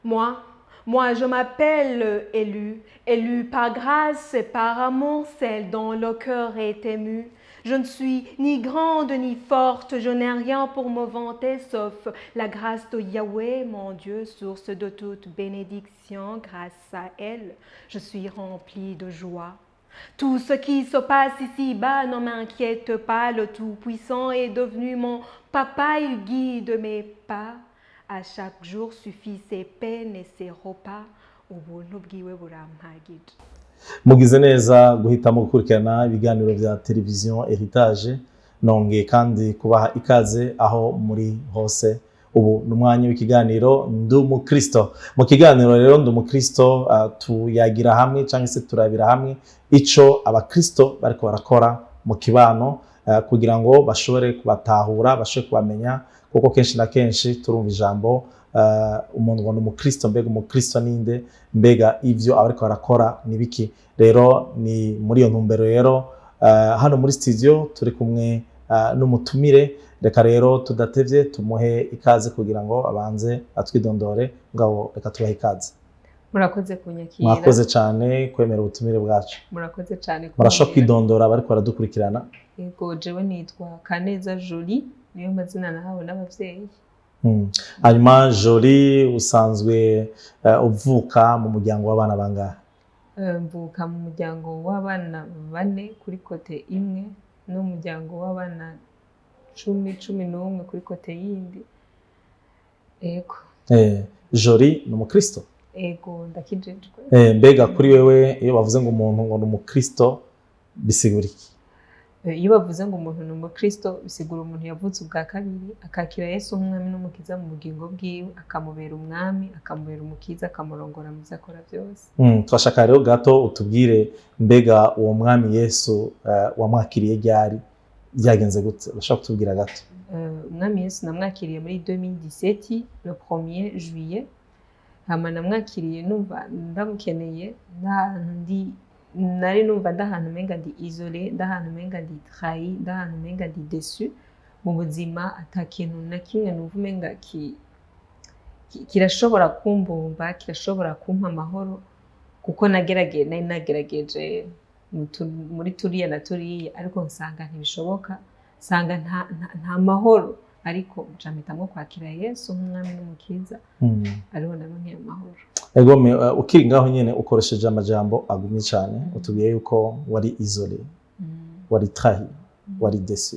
Moi, moi, je m'appelle élu, élu par grâce et par amour, celle dont le cœur est ému. Je ne suis ni grande ni forte, je n'ai rien pour me vanter sauf la grâce de Yahweh, mon Dieu, source de toute bénédiction. Grâce à elle, je suis remplie de joie. Tout ce qui se passe ici-bas ne m'inquiète pas, le Tout-Puissant est devenu mon papa, il guide mes pas. À chaque jour suffit ses peines et ses repas. Ubuntu bwiwe burampagije. Mugize neza guhitamo gukurikirana ibiganiro bya televiziyo Heritage. Nongeye kandi kubaha ikaze aho muri hose. Ubu ni umwanya w'ikiganiro Ndi Umukristo. Mu kiganiro rero Ndi Umukristo, tuyagira hamwe cyangwa se turabira hamwe ico abakristo bariko barakora mu kibano, kugira ngo bashobore kubatahura, bashobore kubamenya, kuko kenshi na kenshi turumva ijambo umuntu ngo ni umukristo. Mbega umukristo ninde? Mbega ivyo abariko barakora ni biki? Rero ni muri iyo ntumbero rero, hano muri studio turi kumwe n'umutumire. Reka rero tudatevye tumuhe ikaze kugira ngo abanze atwidondore. Ngabo reka tubahe ikaze. Murakoze kunyakira. Mwakoze cyane kwemera ubutumire bwacu. Murakoze cyane Murashobora kumbwira. kwidondora bariko baradukurikirana. Yego, jewe nitwa Kaneza Jolie, niyo mazina nahawe n'abavyeyi. Hanyuma Jolie, usanzwe uvuka mu muryango w'abana bangahe? Mvuka mu muryango w'abana bane kuri côté imwe n'umuryango w'abana 10, 11 kuri côté yindi. Ego. Jolie ni umukristo? Ego, ndakijejwe. Mbega kuri wewe, iyo bavuze ngo umuntu ngo ni umukristo, bisigura iki? Iyo bavuze ngo umuntu ni umukristo, bisigura umuntu yavutse ubwa kabiri, akakira Yesu nk'umwami n'umukiza mu bugingo bwiwe, akamubera umwami, akamubera umukiza, akamurongora mu byo akora byose. Turashaka rero gato utubwire, mbega uwo mwami Yesu wamwakiriye ryari? Byagenze gute? Urashobora kutubwira gato? Umwami Yesu namwakiriye muri 2017, le 1er juillet. Hama namwakiriye numva ndamukeneye, ndahantu ndi nari numva ndahantu umenga ndi isolé, ndahantu umenga ndi trahi, ndahantu umenga ndi déçu mu buzima, ata kintu na kimwe numva umenga kirashobora kumbumba, kirashobora kumpa amahoro, kuko nari nagerageje muri turiya na turiya, ariko nsanga ntibishoboka, nsanga nta mahoro, ariko nca mpitamo kwakira Yesu nk'umwami n'umukiza, ariho naronkeye amahoro. Ego me, ukiri ngaho nyene ukoresheje amajambo agumye cyane, utubwiye yuko wari isolé, wari trahi, wari déçu.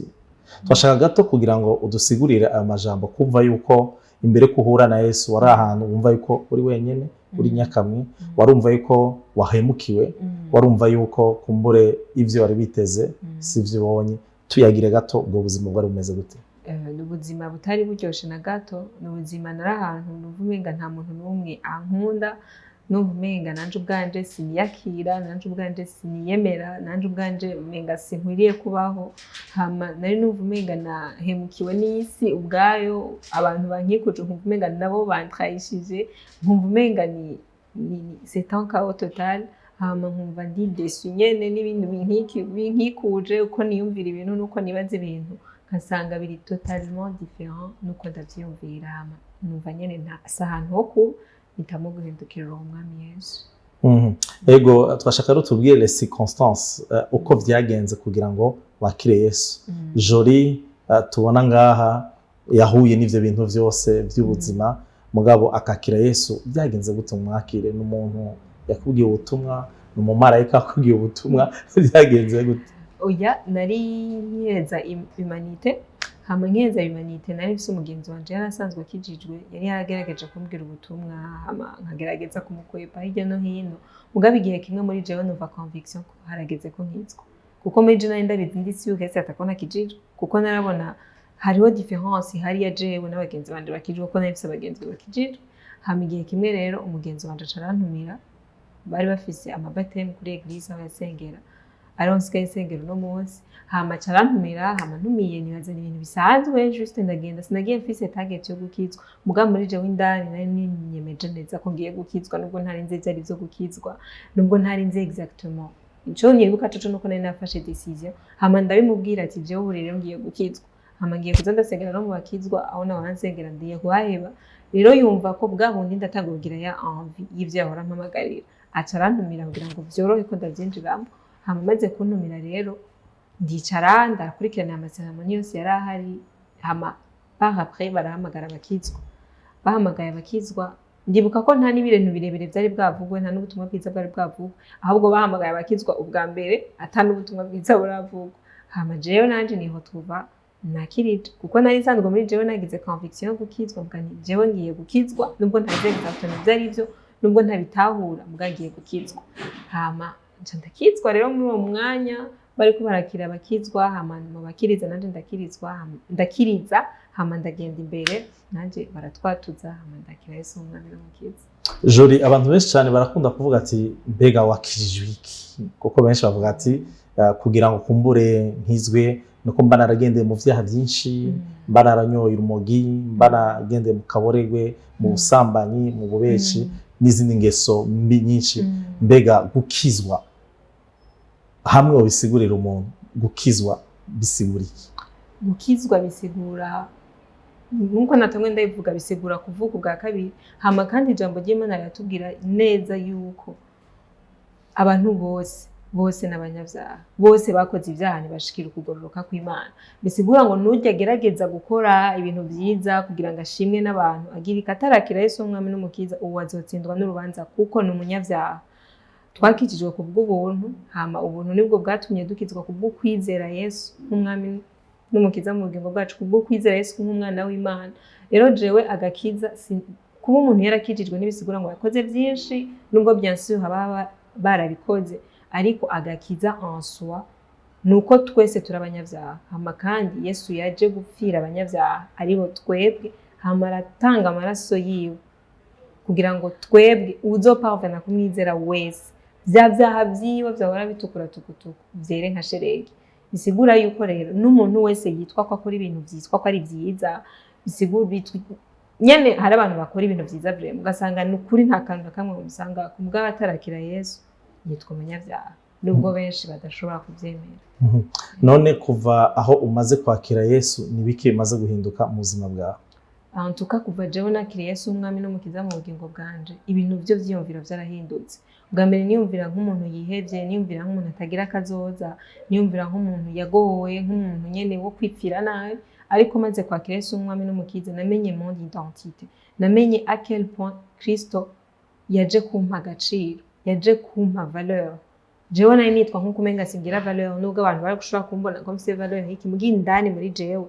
Twashaka gato kugira ngo udusigurire ayo majambo, kumva yuko imbere ko uhura na Yesu wari ahantu wumva yuko uri wenyene, uri nyakamwe, warumva yuko wahemukiwe, warumva yuko kumbure ivyo wari biteze si ivyo ubonye. Tuyagire gato, ubwo buzima bwari bumeze gute? Ni ubuzima butari buryoshe na gato. Ni ubuzima nari ahantu numva umenga nta muntu n'umwe ankunda, numva umenga nanje ubwanje siniyakira, nanje ubwanje siniyemera, nanje ubwanje umenga sinkwiriye kubaho. Hama nari numva umenga nahemukiwe n'isi ubwayo, abantu bankikuje nkumva umenga nabo bantrahishije, nkumva umenga ni c'est un chaos total. Hama nkumva ndi déçu nyene n'ibintu binkikuje, uko niyumvira ibintu n'uko nibaza ibintu nkasanga biri totalement différent nuko ndavyiyumvira. Hama numva nyene nta si ahantu ho kuba, mpitamo guhindukirira uwo mwami Yesu. Ego, twashaka rero tubwire les circonstances, uko vyagenze kugira ngo wakire Yesu. Jolie tubona ngaha yahuye n'ivyo bintu vyose vy'ubuzima, mugabo akakira Yesu. Byagenze gute mwakire? N'umuntu yakubwiye ubutumwa? Ni umumarayika yakubwiye ubutumwa? Byagenze gute? Oya, nari nkiheza humanité. Hama nkiheza humanité, nari mfise umugenzi wanje yari asanzwe akijijwe, yari yaragerageje kumbwira ubutumwa, hama nkagerageza kumukwepa hirya no hino. Mugabo igihe kimwe muri jewe numva conviction ko harageze ko nkizwa, kuko muri je nari ndabizi, ndi sûre certain ko ntakijijwe, kuko narabona hariho différence hariya jewe n'abagenzi banje bakijijwe, kuko nari mfise abagenzi bakijijwe. Hama igihe kimwe rero umugenzi wanje aca arantumira, bari bafise ama baptême kuri église aho yasengera. Ariho nsigaye nsengera uno munsi. Hama aca arantumira. Hama ntumiye, nibaza ni ibintu bisanzwe, juste ndagenda. Sinagiye mfise target yo gukizwa, muga muri jewe indani nari ninyemeje neza ko ngiye gukizwa, nubwo ntari nzi ivyo ari vyo gukizwa, nubwo ntari nzi exactement. Ico nibuka coco nuko nari nafashe décision. Hama ndabimubwira ati: "Jewe ubu rero ngiye gukizwa, hama ngiye kuza ndasengera no mu bakizwa, aho nahora nsengera ngiye kuhaheba." Rero yumva ko bwa bundi ndatanga kugira ya envie y'ivyo yahora ampamagarira, aca arantumira kugira ngo vyorohe ko ndavyinjiramo. Hama amaze kuntumira rero, ndicara ndakurikirana ama cérémonies yose yari ahari. Hama par après barahamagara abakizwa. Bahamagaye abakizwa, ndibuka ko nta n'ibintu birebire vyari bwavugwe, nta n'ubutumwa bwiza bwari bwavugwe, ahubwo bahamagaye abakizwa ubwa mbere ata n'ubutumwa bwiza buravugwa. Hama jewe nanje niho tuva nakirije, kuko nari nsanzwe muri jewe nagize conviction yo gukizwa. Mvuga nti: "Jewe ngiye gukizwa, nubwo ntazi exactement ivyo ari vyo, nubwo ntabitahura, mbwa ngiye gukizwa." Hama nca ndakizwa. Rero muri uwo mwanya bariko barakira abakizwa, hama mu bakiriza nanje ndakirizwa, hama ndakiriza, hama ndagenda imbere nanje baratwatuza, hama ndakira Yesu umwami n'umukiza. Jolie, abantu benshi cyane barakunda kuvuga ati: "Mbega wakirijwe iki?" Kuko benshi bavuga ati kugira ngo kumbure nkizwe nuko mba naragendeye mu vyaha byinshi, mba naranyoye urumogi, mba naragendeye mu kaboregwe, mu busambanyi, mu bubeshi n'izindi ngeso mbi nyinshi." Mbega gukizwa, hamwe wabisigurira umuntu, gukizwa bisigura iki? Gukizwa bisigura, nkuko natamwe ndabivuga, bisigura kuvuka ubwa kabiri. Hama kandi ijambo ry'Imana riratubwira neza yuko abantu bose bose n'abanyabyaha, bose bakoze ibyaha ntibashikira ukugororoka kw'Imana. Bisigura ngo nujya agerageza gukora ibintu byiza kugira ngo ashimwe n'abantu, agira ikatarakira Yesu umwami n'umukiza, uwo azotsindwa n'urubanza kuko ni umunyabyaha. Twakijijwe ku bw'ubuntu, hama ubuntu nibwo bwatumye dukizwa ku bw'ukwizera Yesu nk'umwami n'umukiza mu bugingo bwacu, ku bw'ukwizera Yesu nk'umwana w'Imana. Rero jewe agakiza kuba umuntu yarakijijwe ntibisigura ngo yakoze byinshi, nubwo bien sûr haba barabikoze, ariko agakiza en soi ni uko twese turi abanyabyaha, hama kandi Yesu yaje gupfira abanyabyaha aribo twebwe, hama aratanga amaraso yiwe kugira ngo twebwe uzoparvena kumwizera wese, bya byaha byiwe byahora bitukura tukutuku vyere nka sheregi. Bisigura yuko rero n'umuntu wese yitwa ko akora ibintu vyitwa ko ari vyiza, bisigura nyene hari abantu bakora ibintu vyiza vraiment, ugasanga ni ukuri nta kantu na kamwe umusanga ku bw'abatarakira Yesu, yitwa umunyabyaha, nubwo benshi badashobora kuvyemera. None kuva aho umaze kwakira Yesu, ni biki bimaze guhinduka mu buzima bwawe? En tout cas, kuva jewe nakiriye Yesu umwami n'umukiza mu bugingo bwanje, ibintu byo vyiyumviro vyarahindutse. Ubwa mbere niyumvira nk'umuntu yihevye, niyumvira nk'umuntu atagira akazoza, niyumvira nk'umuntu yagowe, nk'umuntu nyene wo kwipfira nabi. Ariko maze kwakira Yesu umwami n'umukiza, namenye mon identité, namenye à quel point Kristo yaje kumpa agaciro, yaje kumpa valeur. Jewe nari nitwa nk'uko umenga singira valeur, nubwo abantu bari gushobora kumbona ko mfise valeur nk'iki, mugihe indani muri jewe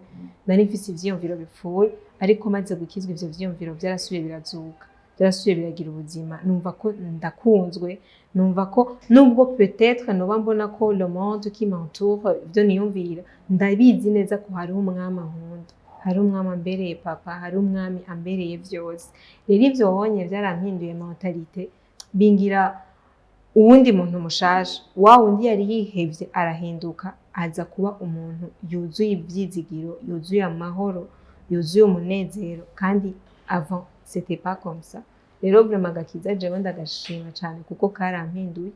nari mfise ivyiyumviro bipfuye. Ariko maze gukizwa, ivyo vyiyumviro vyarasubiye birazuka, byarasubiye biragira ubuzima. Numva ko ndakunzwe, numva ko nubwo peut-être noba mbona ko le monde qui m'entoure, ivyo niyumvira, ndabizi neza ko hariho umwami ankunda, hari umwami ambereye papa, hari umwami ambereye vyose. Rero ivyo wonye vyarampinduye mentalité, bingira uwundi muntu mushasha. Wa wundi yari yihevye arahinduka, aza kuba umuntu yuzuye ivyizigiro, yuzuye amahoro, yuzuye umunezero, kandi avant c'était pas comme ça. Rero vraiment agakiza jewe ndagashima cane kuko karampinduye.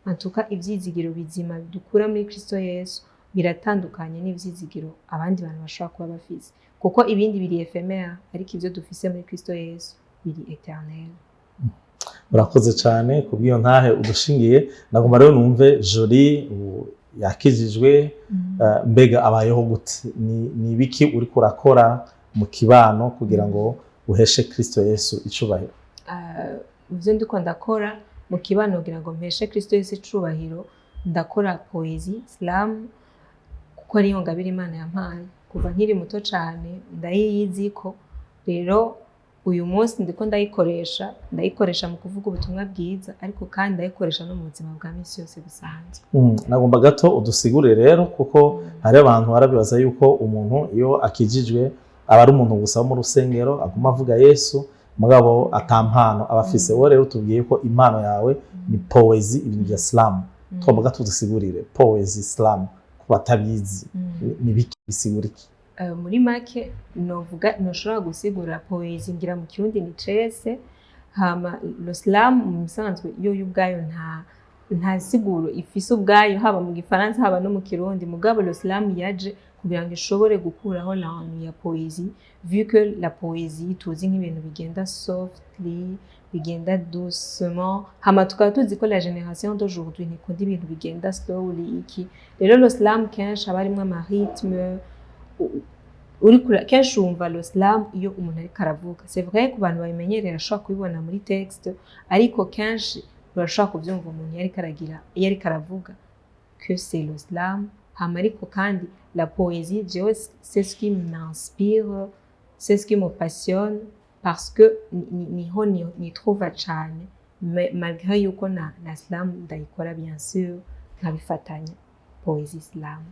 En tout cas, ivyizigiro bizima dukura muri Kristo Yesu biratandukanye n'ivyizigiro abandi bantu bashobora kuba bafise, kuko ibindi biri éphémère, ariko ivyo dufise muri Kristo Yesu biri éternel. Urakoze cyane kubw'iyo ntahe udushingiye. Nagomba rero numve, Jolie ubu yakijijwe, mbega abayeho gute? Ni ibiki uriko urakora mu kibano kugira ngo uheshe Kristo Yesu icubahiro? Ivyo ndiko ndakora mu kibano kugira ngo mpeshe Kristo Yesu icubahiro, ndakora poésie slam, kuko ariyo ngabire Imana yampaye kuva nkiri muto cane, ndayiyiziko. Rero uyu munsi ndiko ndayikoresha mu kuvuga ubutumwa bwiza, ariko kandi ndayikoresha no mu buzima bwa misi yose busanzwe. Nagomba gato udusigurire rero, kuko hari abantu barabibaza yuko umuntu iyo akijijwe aba ari umuntu gusa wo mu rusengero aguma avuga Yesu, mugabo ata mpano aba afise. Wowe rero tubwiye ko impano yawe ni poésie, ibintu bya slam. Twavuga tudusigurire poésie slam ku batabizi. Ni biki, bisigura iki? Muri make novuga, noshobora gusigura poésie ngira mu Kirundi ni cese, hama le slam mu bisanzwe yo ubwayo nta siguro ifise ubwayo, haba mu Gifaransa, haba no mu Kirundi. Mugabo le slam yaje kugira ngo ishobore gukuraho l'ennui ya poésie, vu que la poésie tuzi nk'ibintu bigenda softly, bigenda doucement, hama tukaba tuzi ko la génération d'aujourd'hui ntikunda ibintu bigenda slowly. Iki rero, le slam kenshi haba harimwo ama rythme uri kenshi wumva le slam iyo umuntu ariko aravuga. C'est vrai, ku bantu babimenyereye arashobora kubibona muri texte, ariko kenshi urashobora kubyumva umuntu iyo ariko aragira, iyo ariko aravuga, que c'est le slam. Hama ariko kandi la poésie, jewe c'est ce qui m'inspire, c'est ce qui me passionne, parce que niho nitrouva cane. Malgré yuko na slam ndayikora, bien sûr, nkabifatanya, poésie, slam.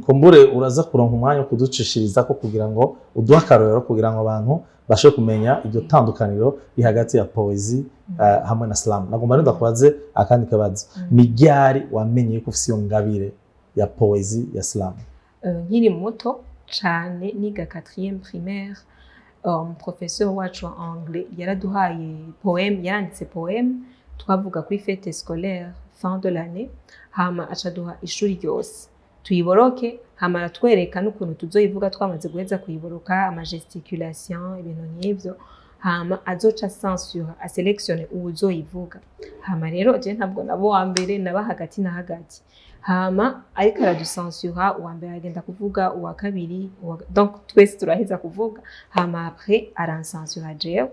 Kumbure uraza kuronka umwanya wo kuducishiriza ko kugira ngo uduhe akarorero, kugira ngo abantu bashe kumenya iryo tandukaniro riri hagati ya poésie hamwe na slam. Nagomba ndakubaze akandi kabazo: ni ryari wamenye ko ufise iyo ngabire ya poésie, ya slam? Nkiri muto cane, niga 4e primaire, professeur wacu wa anglais yaraduhaye poème, yaranditse poème twavuga kuri fête scolaire fin de l'année, hama aca duha ishuri ryose tuyiboroke, hama aratwereka n'ukuntu tuzoyivuga twamaze guheza kuyiboroka, ama gesticulation, ibintu nk'ivyo, hama azoca censura, asélectionne uwuzoyivuga. Hama rero je ntabwo nabo wa mbere, naba hagati na hagati. Hama ariko araducensura, uwa mbere agenda kuvuga, uwa kabiri, donc twese turaheza kuvuga, hama après arancensura jewe.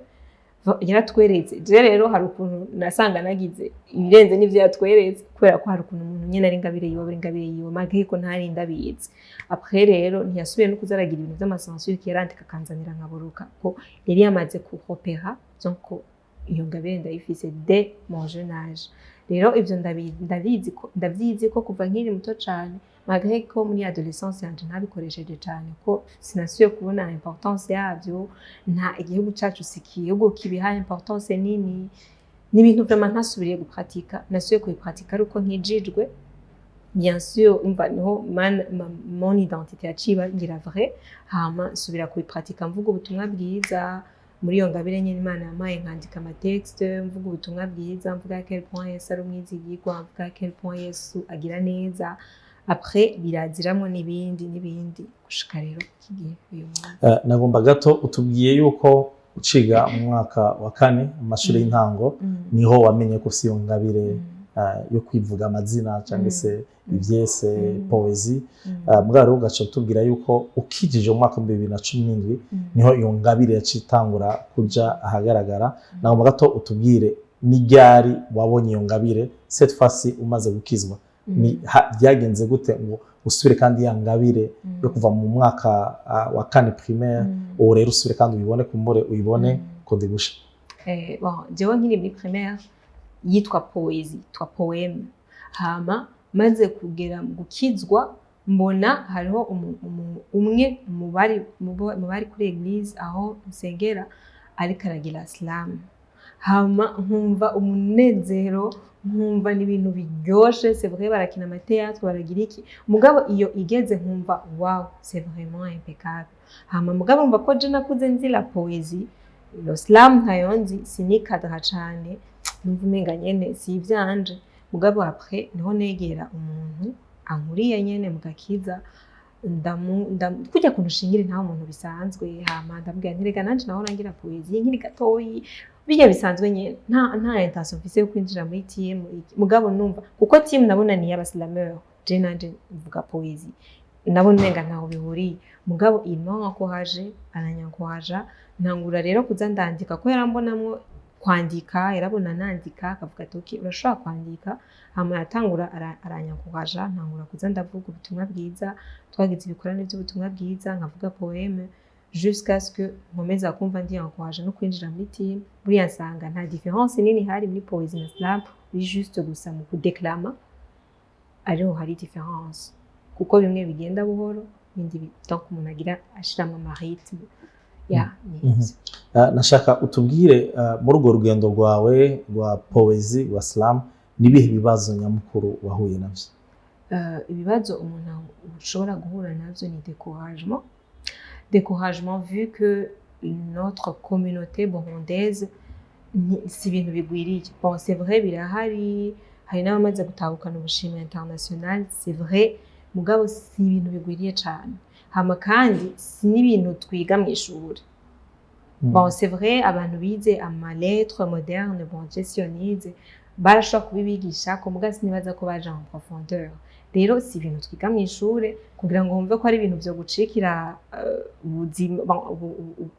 Yaratweretse. Je rero hari ukuntu nasanga nagize ibirenze n'ivyo yatweretse, kubera ko hari ukuntu umuntu nyene ari ingabire yiwe, ari ingabire yiwe, malgré ko ntari ndabizi. Après rero ntiyasubiye no kuza aragira ibintu vy'amacensure, yarandika akanzanira nkaboroka, ko yari yamaze kurepéra. Donc ko iyo ngabire ndayifise dès mon jeune âge. Rero ivyo ndabizi ko, ndavyizi ko kuva nkiri muto cane, malgré ko muri adolescence yanje ntabikoresheje cane, ko sinasubiye kubona importance yavyo. Nta igihugu cacu si igihugu kibiha importance nini, ni ibintu vraiment ntasubiriye gupratika. Nasubiye kubipratika ari uko nkijijwe, bien sûr. Umva, niho mon identité yaciye ngira vrai. Hama nsubira kubipratika, mvuga ubutumwa bwiza muri iyo ngabire nyene Imana yampaye, nkandika amatexte, mvuga ubutumwa bwiza, mvuga à quel point Yesu ari umwizigirwa, mvuga à quel point Yesu agira neza. Après biraziramwo n'ibindi n'ibindi, gushika rero iki gihe, uyu munsi. Nagomba gato utubwiye yuko uciga mu mwaka wa kane mu mashuri y'intango niho wamenye ko ufise iyo ngabire yo kwivuga amazina cyangwa se ivyese, poésie. Mugabo rero ugaca utubwira yuko ukijije mu mwaka wa 2017 niho iyo ngabire yaciye itangura kuja ahagaragara. Nagomba gato utubwire ni ryari wabonye iyo ngabire cette fois-ci umaze gukizwa. Ni byagenze gute ngo usubire kandi ya ngabire yo kuva mu mwaka wa kane primaire, ubu rero usubire kandi uyibone, kumbure uyibone kundi gusha? Bon, jewe nkiri muri primaire yitwa poésie, yitwa poème. Hama maze kugera mu gukizwa, mbona hariho umwe mu bari kuri église aho nsengera ariko aragira slam, hama nkumva umunezero, nkumva ni ibintu biryoshe. C'est vrai, barakina amathéâtre, baragira iki, mugabo iyo igeze nkumva wow, c'est vraiment impeccable. Hama mugabo mva ko je nakuze nzi la poésie, le slam ntayo nzi, sinikadra cane, numva umenga nyene si ivyanje. Mugabo après niho negera umuntu ankuriye nyene mu gakiza, kurya kuntu ushingira ntawe umuntu bisanzwe. Hama ndamubwira nti: "Rega nanje naho nangira poésie nkiri gatoyi, bijya bisanzwe nyene, nta intention mfise yo kwinjira muri team iki." Mugabo numva kuko team nabona ni y'abaslameur, je nanje mvuga poésie, nabona umenga ntaho bihuriye. Mugabo il m'a encouragé, aranyencouragea, ntangura rero kuza ndandika, ko yarambonamwo kwandika, yarabona nandika, akavuga ati: "Okay, urashobora kwandika." Hama yatangura aranyencouragea, ntangura kuza ndavuga ubutumwa bwiza. Twagize ibikorane by'ubutumwa bwiza, nkavuga poème, jusqu'à ce que nkomeza kumva ndi encouragé no kwinjira muri team. Buriya nsanga nta différence nini ihari muri poésie na slam, uri juste gusa mu kudéclama ariho hari différence, kuko bimwe bigenda buhoro, ibindi donc umuntu agira ashiramo ama rythme ya ni ivyo. Nashaka utubwire, muri urwo rugendo rwawe rwa poésie, rwa slam, Nibihe bibazo nyamukuru wahuye navyo? Ibibazo umuntu ushobora guhura navyo ni découragement. Découragement, vu que notre communauté burundaise si ibintu bigwiriye. Bon, c'est vrai, birahari, hari n'abamaze gutahukana ubushimwe international, c'est vrai, mugabo si ibintu bigwiriye cane. Hama kandi si n'ibintu twiga mu ishuri. Bon, c'est vrai, abantu bize ama lettres modernes, bon, gestion nize, barashobora kubibigisha ko, muga sinibaza ko baje en profondeur. Rero si ibintu twiga mu ishure kugira ngo wumve ko ari ibintu vyo gucikira ubuzima, bon,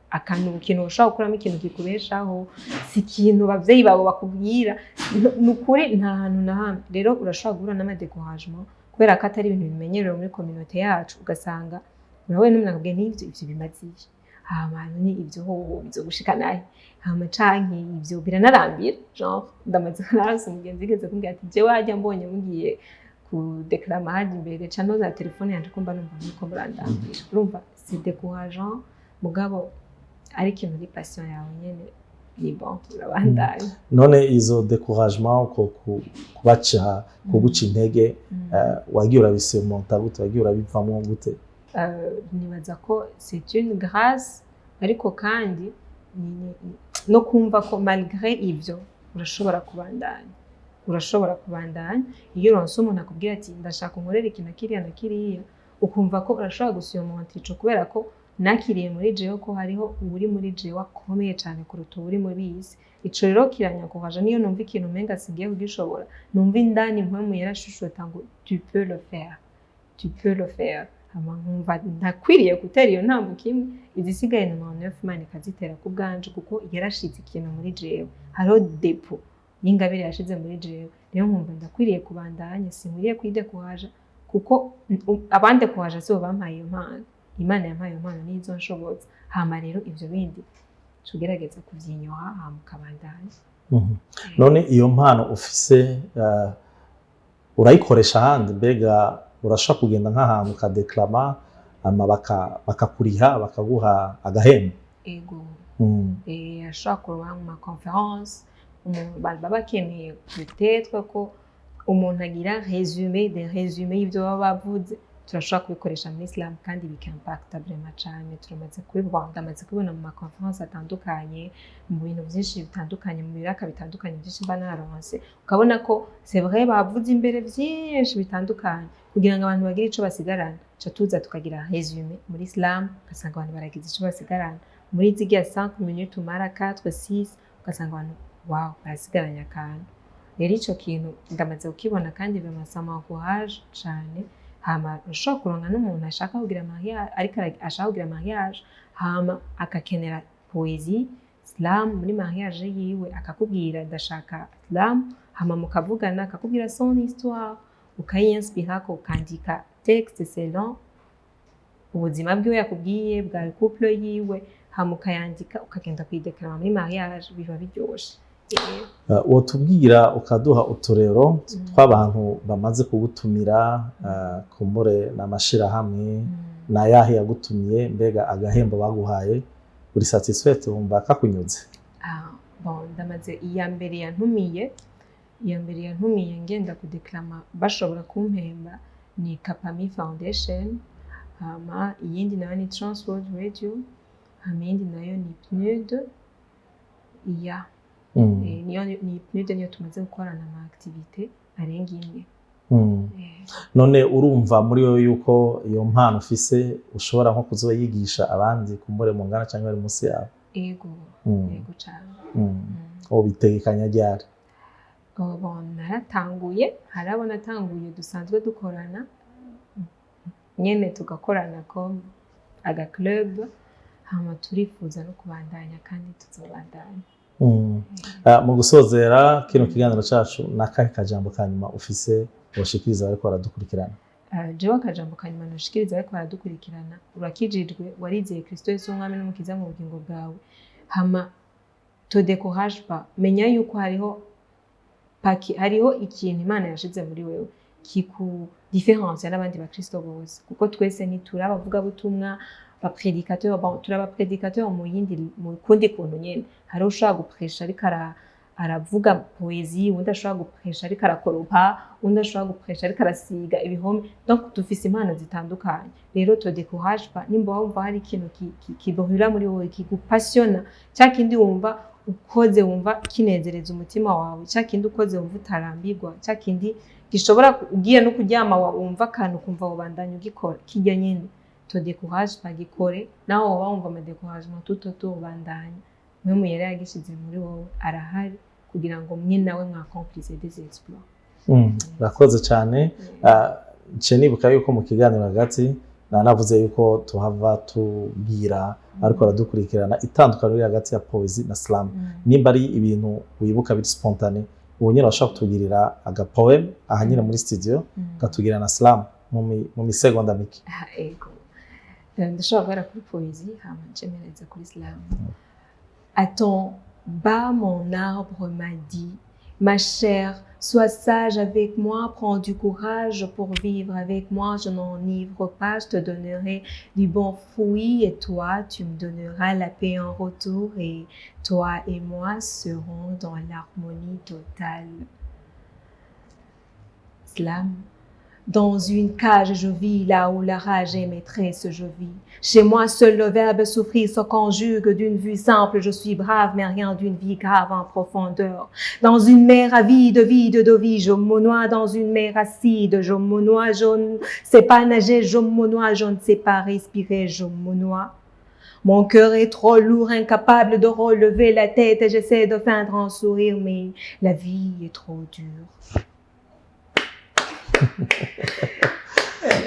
akantu, ikintu ushobora gukuramo ikintu kikubeshaho, si ikintu abavyeyi bawe bakubwira. Ni ukuri, nta hantu na hamwe. Rero urashobora guhura n'ama découragement kubera ko atari ibintu bimenyerewe muri communauté yacu, ugasanga urahuye n'umuntu akubwiye n'ivyo, ivyo bimaze iki? Hama ni ibyo hoho bizogushika nahe? Hama canke ivyo biranarambira. Genre ndamaze narase umugenzi yigeze kumbwira ati: "Jewe harya mbonye mugiye kudeklama harya imbere, ca noza telefone yanje ko mba numva muriko murandambira." Urumva, c'est décourageant, mugabo ari ikintu uri passion yawe nyene, ni bon, urabandanya. None izo découragement, uko kubaca, kuguca intege, wagiye urabisurmonta gute? Wagiye urabivamwo gute? Nibaza ko c'est une grâce, ariko kandi no kumva ko malgré ivyo urashobora kubandanya, urashobora kubandanya. Iyo uronse umuntu akubwira ati: "Ndashaka unkorere iki na kiriya na kiriya", ukumva ko urashobora gusurmonta ico, kubera ko nakiriye muri jewe ko hariho uwuri muri jewe akomeye cyane kuruta uwuri muri iyi si. Ico rero kiranyakuhaje. Niyo numva ikintu umenga singiye kugishobora, numva indani Mpwemu yarashushota ngo: "Tu peux le faire, tu peux le faire." Hama nkumva ntakwiriye gutera iyo ntambuko imwe, izisigaye 99 Imana ikazitera ku bwanje, kuko yarashize ikintu muri jewe, hariho dépôt y'ingabire yashize muri jewe. Rero nkumva ndakwiriye kubandanya, sinkwiriye kwidekuhaja, kuko abandekuhaja sibo bampaye iyo mpano. Imana yampaye iyo mpano nizo nshobotse. Hama rero ivyo bindi tugerageza kuvyinyoha, hama ukabandanya. None iyo mpano ufise, urayikoresha ahandi? Mbega urashobora kugenda nk'ahantu ukadeklama, hama bakakuriha, bakaguha agahembo? Ego. Ashobora kuba mu ma conférence, umuntu baba bakeneye peut-être ko umuntu agira résumé des résumés y'ibyo baba bavuze. Turashobora kubikoresha muri slam kandi bikimpacta vraiment cane. Turamaze kubibona, ndamaze kubibona mu ma conférence atandukanye, mu bintu byinshi bitandukanye, mu biraka bitandukanye byinshi mba naronse, ukabona ko c'est vrai, bavuze imbere byinshi bitandukanye kugira ngo abantu bagire ico basigarana, ca tuza tukagira résumé muri slam, ugasanga abantu baragize ico basigarana muri zirya 5 minutes umara, 4, 6, ugasanga abantu, wow, barasigaranye akantu. Rero ico kintu ndamaze kukibona kandi vraiment ça m'encourage cane. Hama ushobora kuronka n'umuntu ashaka kugira mariage, ariko ashaka kugira mariage, hama akakenera poésie slam muri mariage yiwe, akakubwira: "Ndashaka slam." Hama mukavugana, akakubwira son histoire, ukayinspirako, ukandika texte selon ubuzima bwiwe yakubwiye bwa couple yiwe, hama ukayandika, ukagenda kuyidekarama muri mariage, biba biryoshe. Wotubwira, ukaduha uturero tw'abantu bamaze kugutumira, kumbure n'amashirahamwe, nayahe yagutumiye? Mbega agahembo baguhaye, uri satisfaite, wumva kakunyuze? Ah, bon, ndamaze, iya mbere yantumiye, iya mbere yantumiye ngenda kudeklama bashobora kumpemba ni Kapami Foundation, hama iyindi nayo ni Transworld Radio, hama iyindi nayo ni PNUD iya. Niyo ni PNUD, niyo tumaze gukorana ama activité arenga imwe. None urumva muri wowe yuko iyo mpano ufise ushobora nko kuzoyigisha abandi, kumbure mungana cyangwa bari munsi yawe? Ego. Ego cane. Ubitegekanya ryari? Oh, bon, naratanguye, hari abo natanguye dusanzwe dukorana nyene, tugakorana ko aga club, hama turifuza no kubandanya kandi tuzobandanya. Ah, mu gusozera kino kiganiro cacu, nakahe kajambo ka nyuma ufise woshikiriza bariko baradukurikirana? Jewe akajambo ka nyuma noshikiriza ariko baradukurikirana: urakijijwe, warizeye Kristo Yesu umwami n'umukiza mu bugingo bwawe, hama te décourage pas. Menya yuko hariho paki, hariho ikintu Imana yashize muri wewe kiku différencia n'abandi bakristo bose, kuko twese ntituri abavugabutumwa, ba prédicateur. Bon, turi aba prédicateur mu yindi, mu kundi kuntu nyene. Hariho ushobora gupresha ariko ara aravuga poésie, uwundi ashobora gupresha ariko arakoropa, uwundi ashobora gupresha ariko arasiga ibihome. Donc dufise impano zitandukanye. Rero te décourage pas nimba wumva hari ikintu kibrûla muri wowe, kigupassiona, cya kindi wumva ukoze wumva kinezereza umutima wawe, cya kindi ukoze wumva utarambirwa, cya kindi gishobora ugiye no kuryama wumva akantu ukumva wobandanya ugikora, kijya nyene, te décourage pas, gikore. Nawe woba wumva ama découragement tout autour, bandanya. Mpwemu Yera yagishize muri wowe, arahari kugira ngo mwe nawe mwaccomplisse des exploits. Urakoze cyane. Nce nibuka yuko mu kiganiro hagati nanavuze yuko tuhava tubwira ariko aradukurikirana itandukaniro riri hagati ya poésie na slam. Nimba ari ibintu wibuka biri spontané ubu nyine, washobora kutugirira agapoème aha nyine muri studio, ukatubwira na slam mu misegonda mike? Ah, ego. Ndashobora guhera kuri poésie, hama ncemereza kuri slam. Attends, bas mon arbre m'a dit: ma chère, sois sage avec moi, prends du courage pour vivre avec moi, je n'enivre pas, je te donnerai du bon fruit et toi, tu me donneras la paix en retour et toi et moi serons dans l'harmonie totale. Slam. Dans une cage, je vis là où la rage est maîtresse, je vis. Chez moi, seul le verbe souffrir se conjugue d'une vue simple. Je suis brave, mais rien d'une vie grave en profondeur. Dans une mer avide, vide de vie, je me noie dans une mer acide. Je me noie, je ne sais pas nager, je me noie, je ne sais pas respirer, je me noie. Mon cœur est trop lourd, incapable de relever la tête et j'essaie de feindre un sourire, mais la vie est trop dure.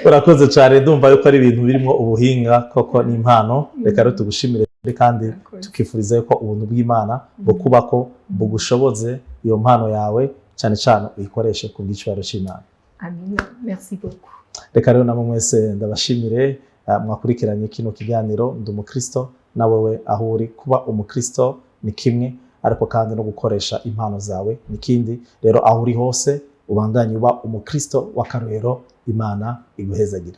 Urakoze cyane. Ndumva yuko ari ibintu birimo ubuhinga koko n'impano. Reka rero tugushimire kandi Urakoze. tukifuriza yuko ubuntu bw'Imana bukubako, bugushoboze iyo mpano yawe, cyane cyane uyikoreshe ku bw'icyubahiro cy'Imana. Amina. Merci beaucoup. Reka rero namwe mwese ndabashimire mwakurikiranye kino kiganiro Ndi Umukristo. Na wewe aho uri, kuba umukristo ni kimwe, ariko kandi no gukoresha impano zawe ni ikindi. Rero aho uri hose, ubandanye uba umukristo w'akarorero. Imana iguhezagire.